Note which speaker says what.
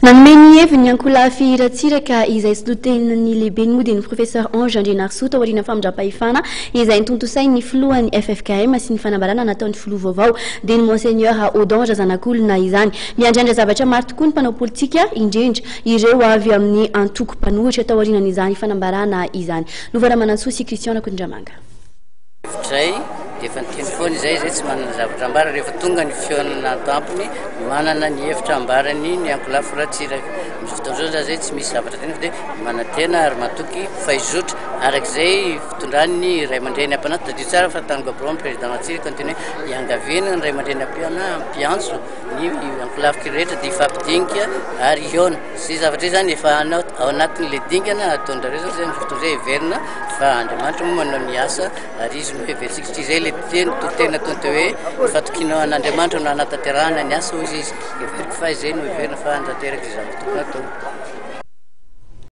Speaker 1: Nanome ny heviny ny ankolafy Ratsiraka izay solontenan'ny lehibeny moa dia ny Professeur Ange Andrianarisoa taorian'ny famindram-pahefana izay notontosain'ny filohan'ny ffkm sy ny fanambarana nataon'ny filoha vaovao dia ny Monseigneur Odon Razanakolona izany. Miandrandra zavatra maro tokoa ny mpanao politika indrindra ireo avy amin'ny antoko mpanohitra taorianan'izany fanambarana izany. Lova Ramanantsoa sy Christian Rakotondramanga.
Speaker 2: Hevitray dia efa niteny foana izay, izay tsy manana zavatra ambara rehefa tonga ny fihaonana an-tampony, manana ny hevitra ambarany ny ankolafy Ratsiraka. Amin'izao fotoana izao izay tsy misy zavatra tena fa dia manantena ary matoky fa hizotra arak'izay fitondran'ny ray aman-dreny am-panahy. Tadidio tsara fa tany Gabon ny président Ratsiraka niteny hoe iangaviana ny ray aman-dreny am-panahy hampiantso ny ankolafy rehetra dia hifampidinika ary hihaona. Izay zavatra izay izany efa ao anatin'ilay dingana ataon-drareo izao izay amin'izao fotoana izay heverina fa Andriamanitra moa manao ny asa ary izy no heverintsika satria izay ilay teny toriteny nataony teo hoe ny fatokiana an'Andriamanitra no hanatanterahana ny asa hoy izy. Heveriko fa izay no heverina fa hanatanteraka izay zavatra tokony hatao.